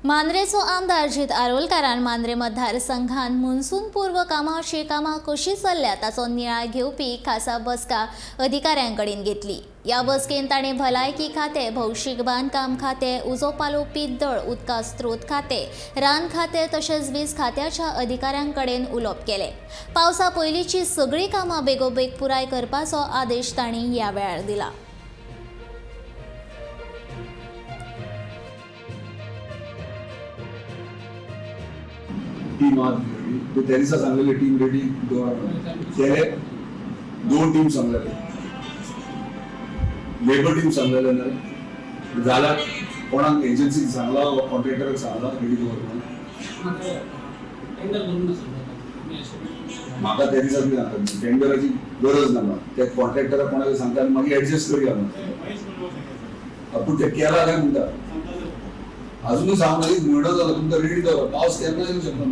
मांद्रेचो आमदार जीत आरोलकारान मांद्रे मतदारसंघान मनसून पूर्व कामाची कामां कशी चल्ल्या ताचो नियाळ घेवपी खासा बसका अधिकाऱ्यांकडेन घेतली. ह्या बसकेन ताणें भलायकी खातें, भौशीक बांदकाम खातें, उजो पालोवपी दळ, उदका स्त्रोत खातें, रान खातें तशेंच वीज खात्याच्या अधिकाऱ्यांकडेन उलोवप केलें. पावसा पयलींची सगळीं कामां बेगोबेग पुराय करपाचो आदेश तांणी ह्या वेळार दिला. टीम आज रेडी, त्या दिसा सांगलेले टीम रेडी केले. दोन टीम सांगलेले, लेबर टीम सांगलेले ना जाल्यार कोणाक एजन्सीक सांगला वा कॉन्ट्रॅक्टराक सांगला रेडी दवर म्हणून. टेंडर करून आसता. म्हाका त्या दिसा तुमी सांगता, टेंडराची गरज ना म्हाका. त्या कॉन्ट्रॅक्टराक कोणाक सांगता आनी मागीर एडजस्ट करया म्हणून. पूण ते केला काय म्हणटा, अजूनय सांगून एक म्हयनो जालो, तुमकां रेडी दवर, पावस केन्ना येवंक शकता.